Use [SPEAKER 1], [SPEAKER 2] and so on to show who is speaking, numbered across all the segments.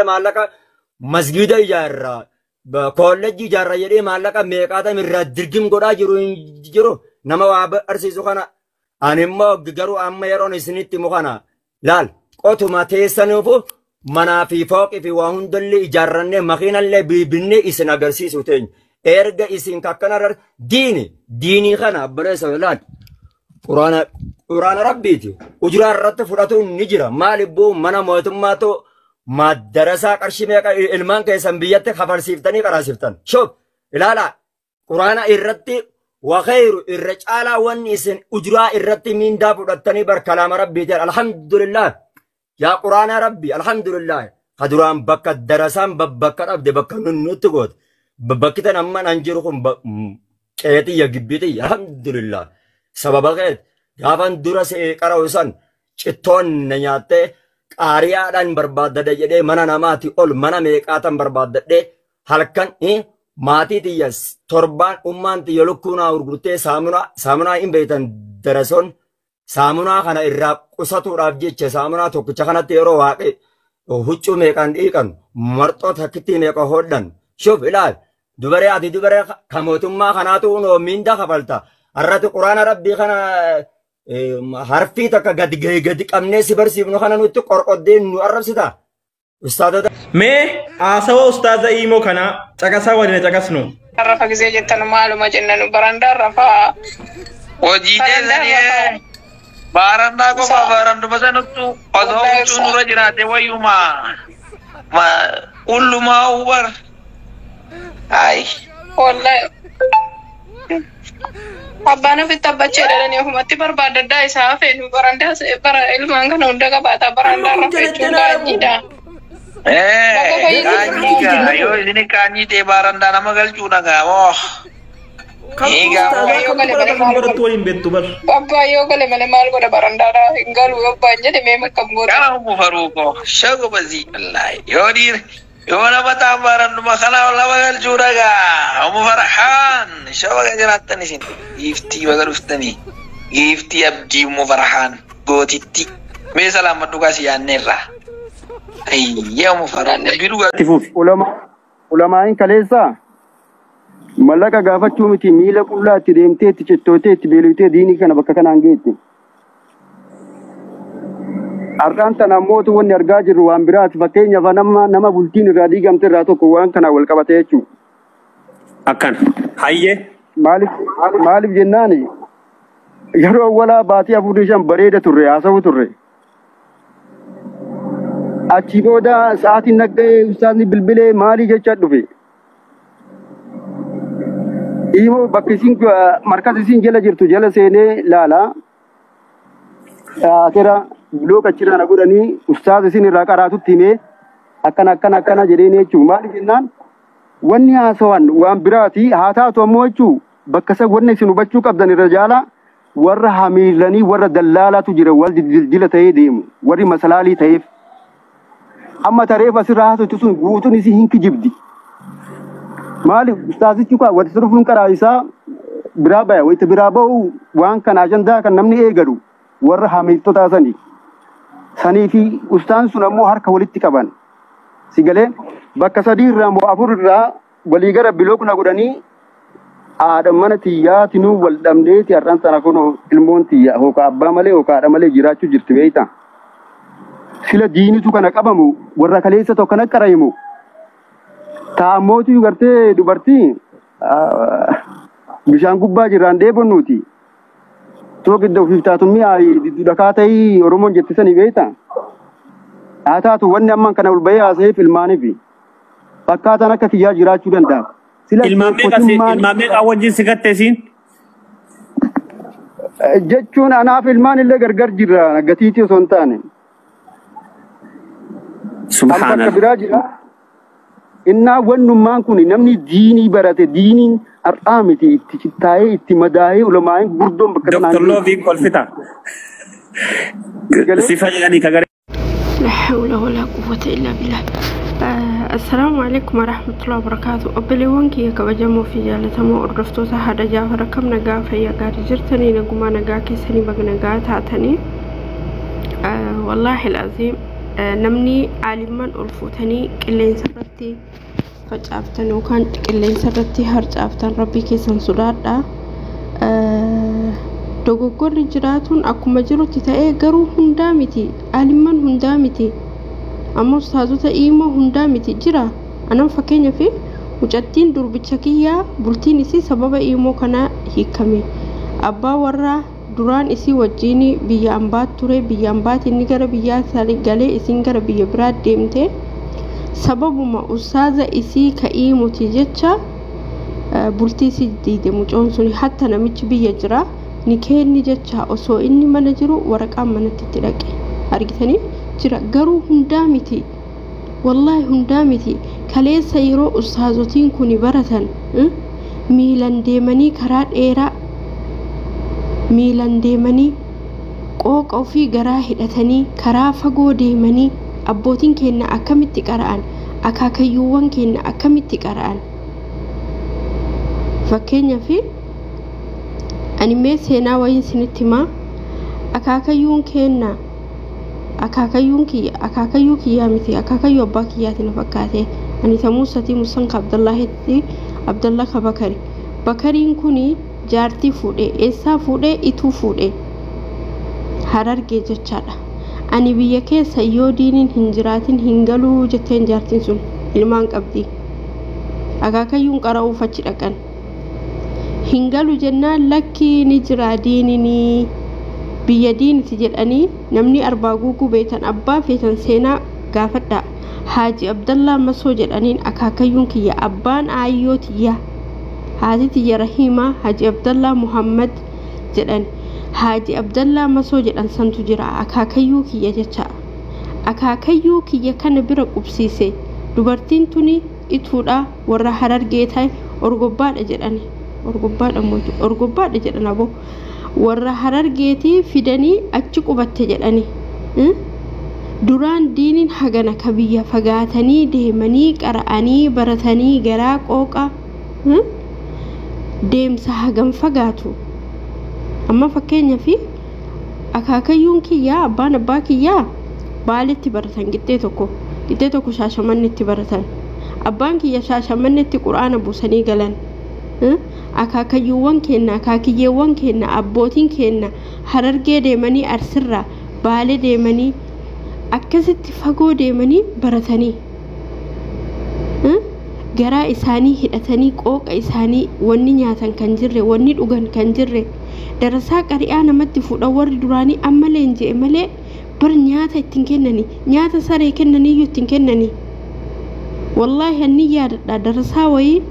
[SPEAKER 1] Maallaqa masgiida ijaarraa, koolleejjii ijaarraa jedhee maallaqa meeqaatam irraa dirgim godhaa jiru hin jiru nama waa barsiisu kana. Ani immoo garuu amma yeroon isinitti himu kana laal, qotuma teessaniifu manaa fi fooqii fi waa hundallee ijaarrannee, makiinallee binnee isin agarsiisu teenya. Erga isin kakkana diini diinii kana obboleessa, laal, quraana quraana rabbiiti. Ujuraa irratti fudhatuun ni jira. Maal ibboo, mana mootummaatu maddarasaa qarshii meeqa ilmaan keessan biyyatti kafalsiiftanii qaraasiftan? Shoof, ilaala, quraana irratti wakayru irra caalaa wanni isin ujuraa irratti miindaa fudhattanii bar kalaama rabbiiti. Alhamdulillah, yaa quraana rabbi, alhamdulillah. Ka duraan bakka darasaan bakka dhabde bakka nutti goote. Bakki tan amma an jiru kun qeetiyya gibbitiyya, alhamdulillah. Sababa keet gaafan dura se'ee qara'u san cittoon na nyaattee qaariyaadhaan barbaaddadha jedhee mana namaati ol mana meeqaatan barbaaddadhee halkan maatii tiyya torbaan ummaan tiyya lukkuu naa gurgurtee saamunaa saamunaa hin beektan darasoon saamunaa kana irraa qusatuudhaaf jecha saamunaa tokkicha kanatti yeroo waaqe huccuu meeqaan dhiiqan, marxoo takkitti meeqa hodhan. Shuf, ilaal, dubaree, ati dubaree ka mootummaa kanaatu unoo miinda kafalta. Har'ati quraana rabbii kana harfii takka gadi gadi qabnee si barsiifnu kana nutti qorqoddee nu arrabsita. Ustaadota.
[SPEAKER 2] Mee haasawa ustaaza Iimoo kanaa caqasaa waliin caqasnu.
[SPEAKER 3] Rafa gisee jettan maaluma jenna, nu barandaan rafaa.
[SPEAKER 4] Hojii teessanii baarandaa qofa, baaranduma sanattu osoo huccuu nurra jiraate wayyuma qullumaa ubar. Ay.
[SPEAKER 3] Wallahi. Abbaan ofitti abbachee dhalanii ofumatti barbaadaddaa isaa hafe, nu barandaa bara ilmaan kana hunda qabaata, barandaan rafa jechuun qaanyiidha.
[SPEAKER 4] Qaanyii yoo isin qaanyii ta'e baarandaa nama galchuu dhagaa moo.
[SPEAKER 2] Kan ustaazaa kamtu barata, kan barattu waliin beektu bar.
[SPEAKER 3] Abbaa yoo gale malee maal godha? Barandaadha hin galu yoo abbaan jedhe mee makkam godha?
[SPEAKER 4] Kana hubu faruuko shago bazii wallahi yoo dhiir yoo nama ta'an baaranduma kana lama galchuu dhagaa. Umu Farhaan shabaga jiraattan isin giiftii baga dhuftanii, giiftii abdii, Umu Farhaan gootitti mee salaamadhu kaasi yaanneerra. Ayyee, Umu Farhaan dubbii dhugaa.
[SPEAKER 2] Itti fufi.
[SPEAKER 5] Ulamaa'iin kaleessaa mallaqa gaafachuu miti, miila qullaa itti deemtee, itti cittootee, itti beeluytee diinii kana bakka kanaan geette. Har'aan tana ammootu wanni argaa jirru waan biraati. Fakkeenyaaf nama bultiin irraa diigamte irraa tokko waan kanaan wal qabate jechuudha.
[SPEAKER 6] Akkana. Hayyee.
[SPEAKER 5] Maaliif jennaani, yeroo awwalaa baatii 4 5 bareeda turre, haasa'u turre. Achii booda sa'aatiin nagga'ee ustaazni bilbilee maalii jecha dhufe. Imoo bakka isin markas isin jala jirtu jala seenee laala. Akira block achirraa na godhanii ustaaza isin irraa qaraatutti himee akkana akkana akkana jedheen jechuudha. Maaliif jennaan, wanni haasawan waan biraati haa taatu ammoo jechuu bakka isa wanni isin hubachuu qabdan irra jaala warra hamiilanii warra dallaalaatu jira, wal dildila ta'ee deemu, warri masalaalii ta'eef. Amma tareef asirraa haasoftu sun guutuun isii hin kijibdi. Maaliif, ustaazichi kaa walitti dhufuun karaa isaa biraa baya, wayita biraa bahu waan kana ajandaa kan namni eegalu warra hamiiltotaa sani. Sanii fi ustaan sun ammoo harka walitti qaban. Si galee, bakka sadii irraa moo afur irraa walii gara block na godhanii haadha mana tiyyaatinuu wal dhabneeti. Har'aan tana kun ilmoon tiyya hooka abbaa malee hooka haadha malee jiraachuu jirti, beektaa. Sila diinitu kana qabamu warra kaleessa tokko kana qarayimu. Taa'ammootu gartee dubartii bishaan gubbaa jirraan dheebonnuuti. Too gidda ofiif taatummi dhakaa ta'ii Oromoon jettisanii, beektaa. Haa taatu, wanni amman kana ol bahee haasa'eef ilmaaniif fakkaataan akka kiyyaa jiraachuu danda'a. Sila
[SPEAKER 6] Ilmaan meeqa ilmaan meeqa wajjin si gatte isiin?
[SPEAKER 5] Jechuun anaaf ilmaan illee gargar jirra, gatiitii osoo hin taane. Ani bakka
[SPEAKER 6] Subhaanallah.
[SPEAKER 5] biraa jira. Innaa wannummaan kun namni diinii barate, diiniin har'aa miti, itti cittaa'ee itti madaa'ee ulamaa'een gurguddoon bakka tanaan
[SPEAKER 6] Dr. Looviin kolfita.
[SPEAKER 5] Galee?
[SPEAKER 6] Sifa jedhanii ka garee.
[SPEAKER 7] لا حول ولا قوة إلا بالله. السلام عليكم ورحمة الله وبركاته. Obboleewwan kiyya kabajamoo fi jaallatamoo, hordoftoota haadha Jaafar, akkam nagaa, fayyaa gaarii jirtanii? Nagumaa, nagaa keessanii? Baga nagaa taatanii. Wallaahi al'aziim. Namni aalimman ol fuutanii qilleensa irratti facaaftan yookaan qilleensa irratti harcaaftan rabbii keessan sodaadha. Dogoggorri jiraatuun akkuma jirutti ta'ee garuu hundaa miti, aalimman hundaa miti, amma ustaazota iimoo hundaa miti jira. Anan fakkeenyaaf mucattiin durbicha kiyyaa bultiin isii sababa iimoo kanaa hiikame. Abbaa warraa duraan isii wajjin biyya ambaa ture, biyya ambaatti inni gara biyyaa galee isiin gara biyya biraa deemte. Sababuma ustaaza isii ka iimuti jecha bultii isii diide mucoon suni. Hatta namichi biyya jira ni kenni jecha osoo inni mana jiru waraqaan manatti itti dhaqe argitanii jira. Garuu hundaa miti, wallaahi hundaa miti. Kaleessa yeroo ustaazotiin kun baratan miilan deemanii karaa dheeraa miilan deemanii qooqa ofii garaa hidhatanii karaa fagoo deemanii abbootiin keenya akkamitti qara'an, akaakayyuuwwan keenya akkamitti qara'an. Fakkeenyaaf ani mee seenaa wayii isinitti himaa. Akaakayyuun keenya, akaakayyuun kiyya, akaakayyuu kiyyaa miti, akaakayyuu abbaa kiyyaati na fakkaate. Ani tamuu satii musan ka Abdallahitti, Abdallah ka Bakari. Bakariin kuni jaartii fuudhe. Eessaa fuudhe? Ituu fuudhe, Harargee jechaadha. Ani biyya keessa yoo diiniin hin jiraatin hin galuu jetteen jaartiin sun ilmaan qabdi. Akaakayyuun qara'uuf achi dhaqan. Hin galu jennaan lakkii ni jira diininii, biyya diiniti jedhanii. Namni arbaa guuguu beetan abbaa feetan seenaa gaafadha. Haaji Abdallaa Masoo jedhaniin akaakayyuun kiyya, abbaan aayyoo tiyya, haati tiyya Rahiimaa Haaji Abdallaa Muhammad jedhan. Haaji Abdallaa Masoo jedhan santu jira akaakayyuu kiyya jecha. Akaakayyuu kiyya kana bira qubsiise. Dubartiin tuni ituudha, warra Harargee ta'e, orgobbaadha jedhani. Orgobbaadha mootu orgobbaadha jedhan aboo. Warra Harargeetii fidanii achi qubatte jedhani. Duraan diiniin hagana ka biyya fagaatanii deemanii qara'anii baratanii garaa qooqa deemsa hagam fagaatu. Amma fakkeenyaaf akaakayyuun kiyyaa, abbaan abbaa kiyyaa Baaletti baratan, qixxee tokko qixxee tokko Shaashamannetti baratan. Abbaan kiyya Shaashamannetti quraana buusanii galan. Akaakayyuuwwan keenya, akaakiyyeewwan keenya, abbootiin keenya Harargee deemanii, Arsirraa Baalee deemanii, akkasitti fagoo deemanii baratanii garaa isaanii hidhatanii qooqa isaanii, wanni nyaatan kan jirre, wanni dhugan kan jirre, darasaa qari'aa namatti fuudhan warri duraanii. Amma leenji'e malee bar nyaata ittiin kennani, nyaata saree kennaniyyuu ittiin kennani. Wallaahi anni yaadadha, darasaa wayii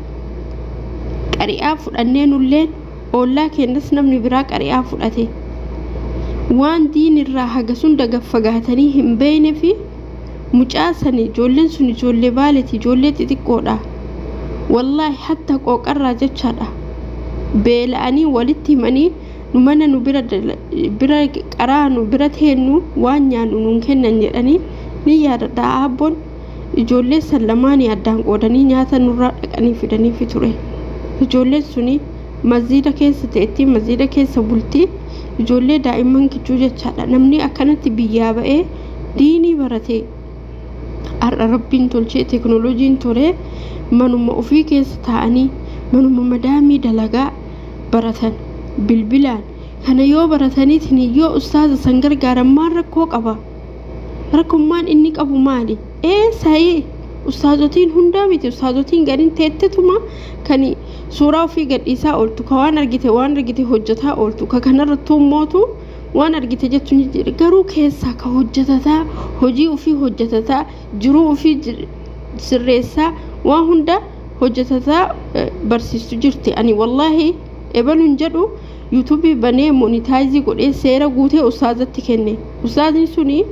[SPEAKER 7] qari'aa fudhannee nulleen oollaa keenyas namni biraa qari'aa fudhate. Waan diin irraa haga sun fagaatanii hin beekne fi mucaa sani, ijoolleen sun ijoollee Baaleeti, ijoollee xixiqqoodha. Wallaahi hatta qooqarraa jechaadha beela'anii walitti himanii nu mana nu bira bira qaraa nu bira teennu waan nyaannu nuun kennan jedhanii ni yaadadha. Abboon ijoollee san lamaanii addaan qoodanii nyaata nurraa dhaqanii fidanii fi ture. Ijoolleen suni masjiida keessa ta'etti, masjiida keessa bultii, ijoollee daa'imman kichuu jechaadha. Namni akkanatti biyyaa ba'ee diinii barate har'a rabbiin tolchee teekinooloojiin ture manuma ofii keessa taa'anii manuma madaamii dalagaa baratan bilbilaan. Kana yoo barataniitiin yoo ustaaza san gargaaran maal rakkoo qaba? Rakkummaan inni qabu maali? Ee sayii ustaazotiin hundaa miti. Ustaazotiin gadiin teettetuma kan suuraa ofii gadhiisaa ooltu, ka waan argite waan argite hojjetaa ooltu, ka kanarrattuu mootu waan argite jettu ni jira. Garuu keessaa ka hojjetataa, hojii ofii hojjetataa, jiruu ofii sirreessaa, waan hunda hojjetataa barsiistu jirti. Ani wallaahi ebaluun jedhu yuutuubii banee monetize godhee seera guutee ustaazatti kenne. Ustaazni suni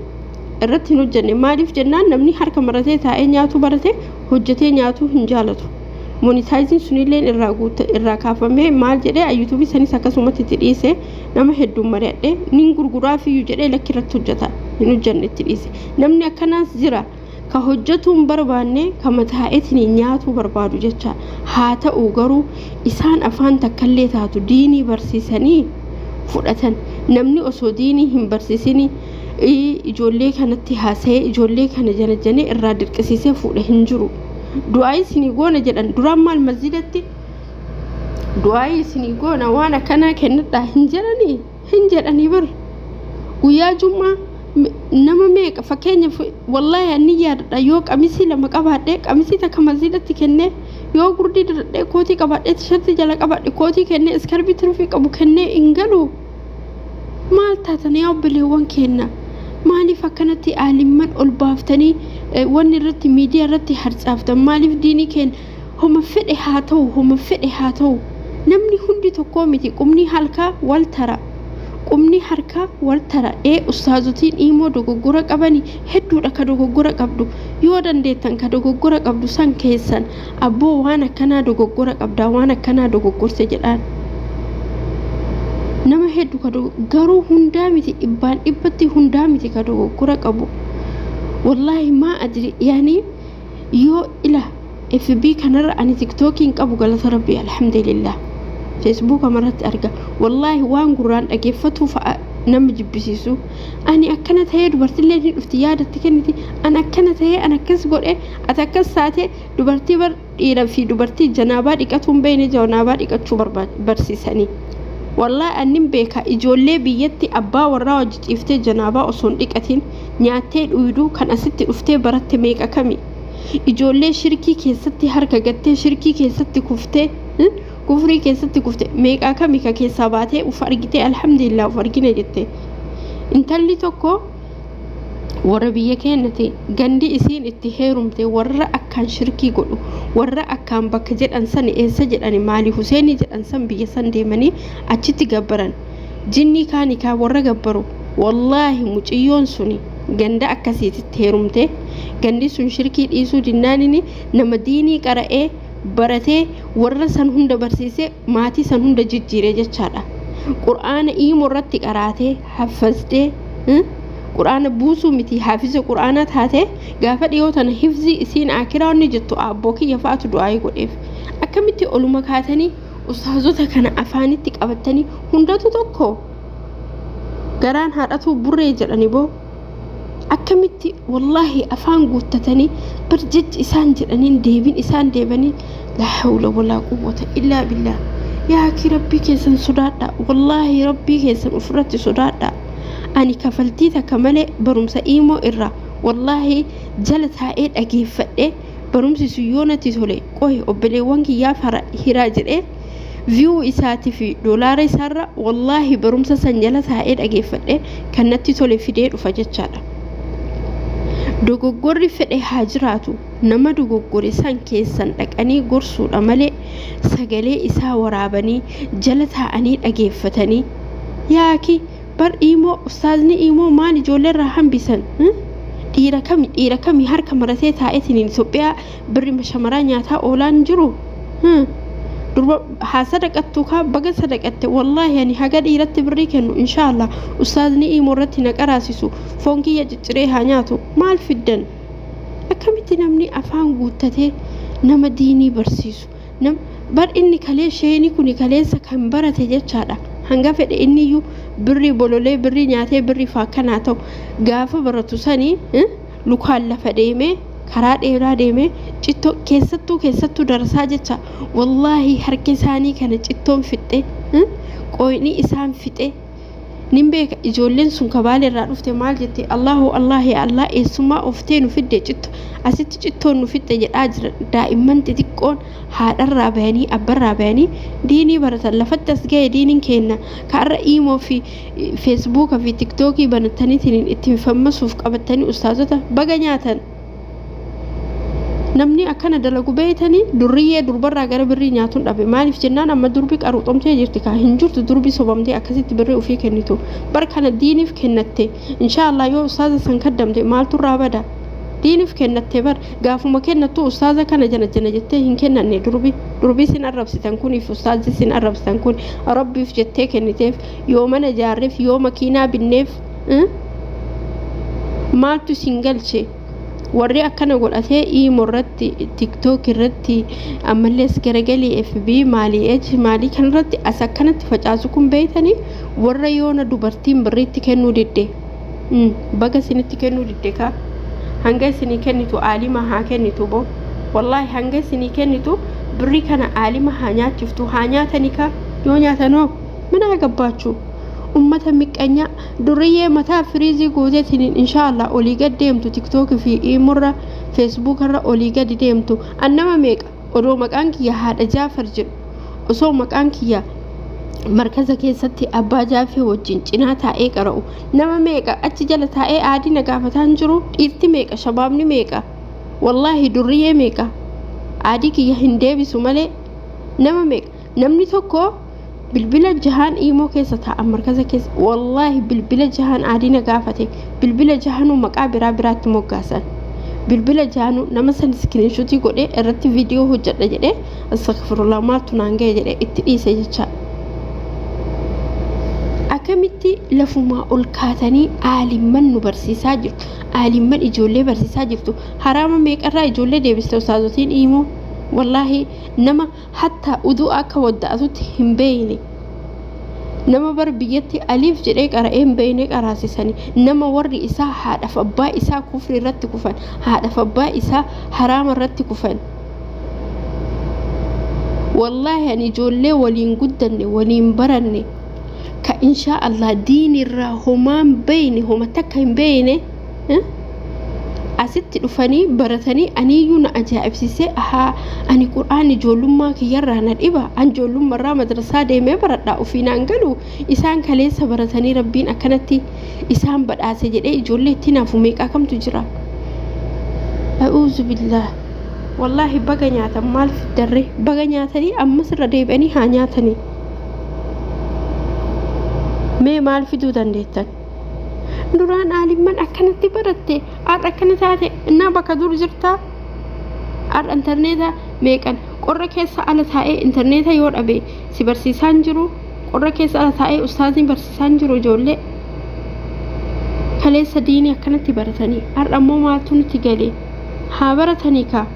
[SPEAKER 7] irratti hin hojjenne. Maaliif jennaan namni harka maratee taa'ee nyaatu barate hojjetee nyaatuu hin jaalatu. Monetizeiin sunillee irraa guute irraa kaafamee maal jedhee yuutuubii sanis akkasumatti itti dhiise. Nama hedduun mari'adhe, nin gurguraafiyyuu jedhee lakki irratti hojjeta hin hojjenne, itti dhiise. Namni akkanaas jira, ka hojjetuu hin barbaanne, ka mataa'eetiin nyaatuu barbaadu jecha. Haa ta'u garuu isaan afaan takkallee taatu diinii barsiisanii fudhatan. Namni osoo diinii hin barsiisini Ijoollee kanatti haasa'ee ijoollee kana janajjanee irraa dirqisiisee fuudhe hin jiru. Du'aa isinii goona jedhan duraan maal masjidatti du'aa isinii goona waan akkanaa kennadhaa hin jedhanii hin jedhanii bar. Guyyaa jummaa nama meeqa fakkeenyaaf wallaahi ani yaadadha yoo qamisii lama qabaadhee qamisii takka masjidatti kennee yoo gurdii diradhee kootii qabaadhee tishartii jala qabaadhe kootii kennee iskarbii tirfii qabu kennee hin galu. Maal taatan yaa obboleewwan keenya maaliif akkanatti aalimman ol baaftanii wanni irratti miidiyaa irratti harcaaftan maaliif diinii keenya homa fedhe haa ta'u homa fedhe haa ta'u namni hundi tokkoo miti qubni halkaa wal tara qubni harkaa wal tara ustaazotiin immoo dogoggora qabani hedduudha ka dogoggora qabdu yoo dandeettan ka dogoggora qabdu san keessan abboo waan akkanaa dogoggora qabdaa waan akkanaa dogoggorse jedhaan. Nama hedduu ka garuu hundaa miti dhibbaan dhibbatti hundaa miti ka dogoggora qabu. Wallaahi maa adri yaani yoo ila FB kanarra ani tiktookiin qabu galata rabbii alhamdulillah. Feesbuuka marratti arga wallaahi waan gurraan dhageeffatu fa'a nama jibbisiisu. Ani akkana ta'ee dubartillee ni dhufti yaadatti kenniti ani akkana ta'ee ani akkas godhe ati akkas taate dubartii bar dhiiraa fi dubartii janaabaa dhiqatu hin beekne janaabaa dhiqachuu barsiisanii. Wallaahi annin beeka ijoollee biyyatti abbaa warraa hojii ciiftee janaabaa osoo hin dhiqatin nyaattee dhuyduu kan asitti dhuftee baratte meeqa kami ijoollee shirkii keessatti harka gattee shirkii keessatti kuftee kufrii keessatti kufte meeqa kami ka keessaa baatee uf argitee alhamdulillah uf argine jette. Intalli tokko warra biyya keenyati gandi isiin itti heerumte warra akkaan shirkii godhu warra akkaan bakka jedhan san eessa jedhani maali Huseenii jedhan san biyya san deemanii achitti gabbaran jinnii kaanii kaa warra gabbaru wallaahi muciyyoon suni ganda akkasiititti heerumte gandi sun shirkii dhiisuu dinnaanini nama diinii qara'ee baratee warra san hunda barsiisee maatii san hunda jijjiire jechaadha. Qur'aana imoo irratti qaraatee haffaztee qur'aana buusuu miti hafiza qur'aanaa taate gaafa dhiyoo tana hifzi isiin akiraa inni jettu abboo kiyya fa'aatu du'aa godheef akkamitti oluma kaatanii ustaazota kana afaanitti qabatanii hundatu tokko garaan haadhatu burree jedhani boo akkamitti wallaahi afaan guuttatanii bar jechi isaan jedhaniin deebiin isaan deebanii laa hawla walaa quwwata illaa billah yaa akii rabbii keessan sodaadha wallaahi rabbii keessan ofirratti sodaadha. Ani kafaltii takka malee barumsa imoo irraa wallaahi jala taa'ee dhageeffadhe barumsi sun yoo natti tole qohe obboleewwan kiyyaaf hiraa jedhee viyuu isaatii fi doolaara isaarra wallaahi barumsa san jala taa'ee dhageeffadhe kan natti tole fidee dhufa jechaadha. Dogoggorri fedhe haa jiraatu nama dogoggore san keessan dhaqanii gorsuudha malee sagalee isaa waraabanii jala taa'anii dhageeffatanii yaaki bar imoo ustaazni imoo maal ijoollee irraa hambisan dhiira kami harka maratee taa'eetiin Itoophiyaa birri shamaraa nyaataa oolaan jiru durba haa sadaqattu kaa baga sadaqatte wallaahi ani haga dhiiratti birrii kennu inshaallah ustaazni imoo irratti na qaraasisu foon kiyya cicciree haa nyaatu maal fiddan akkamitti namni afaan guuttatee nama diinii barsiisu bar inni kalee sheeni kuni kaleessa kan barate jechaadha. Hanga fedhe inni iyyuu birrii bololee birrii nyaatee birrii faakkanaa ta'u gaafa baratu sanii lukaan lafa deemee karaa dheeraa deemee cittoo keessattuu darasaa jecha wallaahi harki isaanii kana cittoon fixxe qoyni isaan fixe nin beeka ijoolleen sun kabaale irraa dhufte maal jette Allahu Allahi Allah eessummaa oftee nu fidde citto asitti cittoon nu fixxe jedhaa jira daa'imman xixiqqoon haadharraa bayanii abbarraa bayanii diinii baratan lafatti as ga'e diiniin kenna kaarra iimoo fi feesbuuka fi tiktookii banataniitiin ittiin fammasuuf qabatanii ustaazota baga nyaatan. Namni akkana dalagu beeytanii durriyyee durbarraa gara birrii nyaatuun dhabe maaliif jennaan amma durbi qaruuxomtee jirti kaa hin jirtu durbi sobamtee akkasitti birrii ofii kennitu bar kana diiniif kennatte inshaallah yoo ustaaza san kaddamte maaltu irraa bada diiniif kennatte bar gaafuma kennattu ustaaza kana jana jana jettee hin kennanne durbi sin arrabsitan kuniif ustaazi sin arrabsitan kun rabbiif jettee kenniteef yoo mana ijaarreef yoo makiinaa binneef maaltu sin galche warri akkana godhatee imoo irratti tiktook irratti ammallees garagalii FB maalii H maalii kanarratti as akkanatti facaasu kun beeytanii warra yoona dubartiin birriitti kennuu didde Baga isinitti kennuu didde kaa. Hanga isinii kennitu aalima haa kennitu boo. Wallaahi hanga isinii kennitu birrii kana aalima haa nyaachiftu, haa nyaatanii kaa. Yoo nyaatanoo mana gabbaachuu. Ummata miqqanyaa duriyyee mataa firiizii gooteetiin inshaallah olii gad deemtu, tiktookii fi iimurra feesbuukarra olii gadi deemtu. Annama meeqa odoo maqaan kiyya haadha Jaafar jedhu, osoo maqaan kiyya markaza keessatti abbaa Jaafee wajjin cinaa taa'ee qara'u, nama meeqa achi jala taa'ee aadii na gaafataan jiru? Dhiirti meeqa, shabaabni meeqa, wallaahi duriyyee meeqa aadii kiyya hin deebisu malee. Nama meeqa, namni tokko bilbila jahaan iimoo keessa taa'an markaza keessa, wallaahi bilbila jahaan aadii na gaafate, bilbila jahanuu maqaa biraa biraatti moggaasan, bilbila jahanuu nama san iskiriinshuutii godhee irratti viidiyoo hojjedha jedhee, astaghfirullah maaltu naan ga'e jedhee itti dhiise jecha. Akkamitti lafumaa ol kaatanii aalimman nu barsiisaa jirtu, aalimman ijoollee barsiisaa jirtu, haraama meeqarraa ijoollee deebiste ustaazotiin iimoo? Wallaahi nama hatta uduu akka wadda'atutti hin beeyne, nama bar biyyatti aliif jedhee qara'ee hin beeyne qaraasisanii, nama warri isaa haadhaaf abbaa isaa kufri irratti kufan, haadhaaf abbaa isaa haraama irratti kufan. Wallaahi ani ijoollee waliin guddanne, waliin baranne, ka inshaa Allah diinirraa homaan beeyne, homa takka hin beeyne, asitti dhufanii baratanii aniyyuu na ajaa'ibsiisee. Ahaa, ani qur'aan ijoollummaa kiyyarraa na dhiba, an ijoollummaarraa madrasaa deemee baradhaa ofii naan galu, isaan kaleessa baratanii rabbiin akkanatti isaan badhaase jedhee ijoollee itti naafu meeqaa kamtu jira? A'uuzu billaah. Wallaahi baga nyaatan, maal fiddarree, baga nyaatanii ammas irra deebi'anii haa nyaatanii. Mee maal fiduu dandeettan? Duraan aalimman akkanatti baratte, har'a akkana taate, innaa bakka dur jirtaa. Har'a intarneeta meeqan qorra keessa ala taa'ee intarneeta yoo dhabe si barsiisaan jiru, qorra keessa ala taa'ee ustaaziin barsiisaan jiru. Ijoollee kaleessa diinii akkanatti baratanii har'a immoo maaltu nutti galee? Haa baratanii kaa.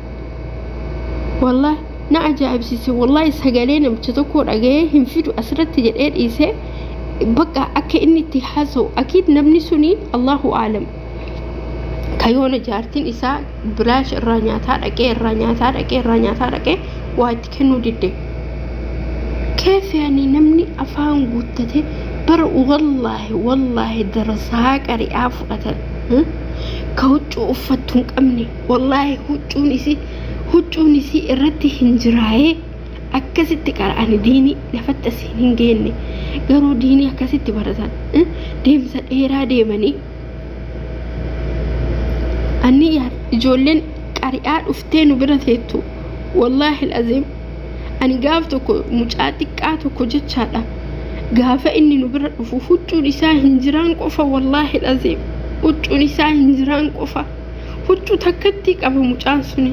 [SPEAKER 7] Wallaahi na ajaa'ibsiise, wallaahi sagalee namicha tokko dhaga'ee hin fidu asirratti jedhee dhiisee. Bakka akka inni itti haasa'u akiid namni suni allahu aalam kayoona jaartiin isaa bilaash irraa nyaataa dhaqee, irraa nyaataa dhaqee, irraa nyaataa dhaqee waa itti kennuu didde. Keef yaani namni afaan guuttate bara, wallaahi wallaahi darasaa qari'aa fudhatan ka huccuu uffattu hin qabne, wallaahi huccuun isii irratti hin jiraayee akkasitti qara'ani diinii lafatti asiin hin geenne, garuu diinii akkasitti baratan deemsa dheeraa deemanii. Anni ijoolleen qari'aa dhuftee nu bira teettu, wallaahi aziim ani gaaf tokko mucaa xiqqaa tokko jechaadha, gaafa inni nu bira dhufu huccuun isaa hin jiraan qofa, wallaahi aziim huccuun isaa hin jiraan qofa, huccuu takkatti qaba mucaan suni.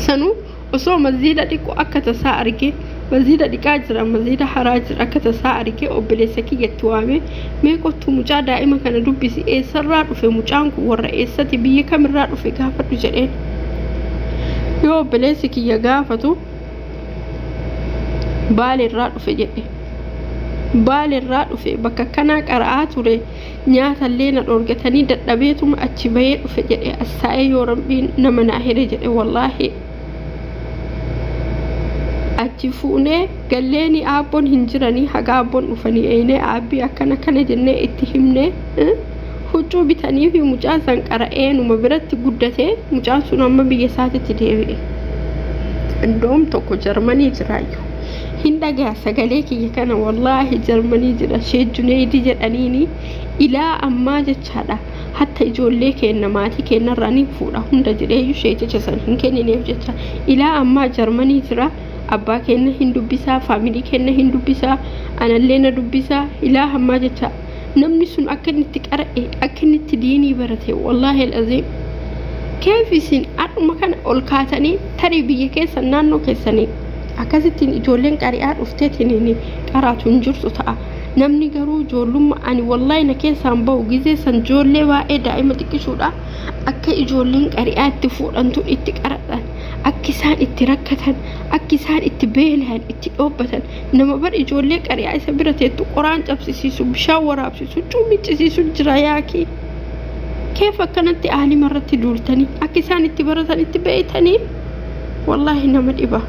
[SPEAKER 7] Sanuu osoo maziida dhiqu akka tasaa argee, maziida dhiqaa jira, maziida haraa jira, akka tasaa argee obboleessa kiyyatti waame, mee qottu mucaa daa'ima kana dubbisi, eessarraa dhufe mucaan kun, warra eessati, biyya kamirraa dhufe gaafadhu jedheen. Yoo obboleessi kiyya gaafatu Baaleerraa dhufe jedhe. Baaleerraa dhufe, bakka kanaa qara'aa ture, nyaatallee na dhoorgatanii dadhabeetuma achi bahee dhufe jedhe, assaa'ee yoo rabbiin nama naa hire jedhe. Wallaahi achi fuunee galleeni, aabboon hin jiranii, haga aabboon dhufanii eenee aabbii akkana akkana jennee itti himnee huccuu bitanii fi mucaan san qara'ee numa biratti guddatee, mucaan sun amma biyya isaatitti deebi'e. Indoom tokko Jarmanii jiraayyuu hin dhagaa sagalee kiyya kana, wallaahi Jarmanii jira, Sheejjuneedi jedhaniini. Ilaa ammaa jechaadha hatta ijoollee keenna maatii keennarraa ni fuudha hunda jedheeyyuu sheeticha san hin kennineef jecha. Ilaa ammaa Jarmanii jira, abbaa keenna hin dubbisaa, faamilii keenna hin dubbisaa, anallee na dubbisaa ilaa ammaa jecha. Namni sun akka inni itti qara'e, akka inni itti diinii barate, wallaahi alaziim. Keef isin har'uma kana ol kaatanii tarii biyya keessan naannoo keessanii akkasittiin ijoolleen qari'aa dhufteetiin qaraatu hin jirtu ta'a. Namni garuu ijoollummaa ani wallaahi na keessaan bahu gizee san ijoollee baay'ee daa'ima xiqqishuudha, akka ijoolleen qari'aa itti fuudhantu itti qaradhan, Akka isaan itti rakkatan, akka isaan itti beela'an, itti dhoobbatan. Nama bar ijoollee qariyaa isa bira teettu qoraan cabsisiisu, bishaan waraabsisu, cuumiccisiisu jira yaakii. Keef akkanatti aalima irratti duultanii akka isaan itti baratan itti beeytanii? Wallaahi nama dhiba.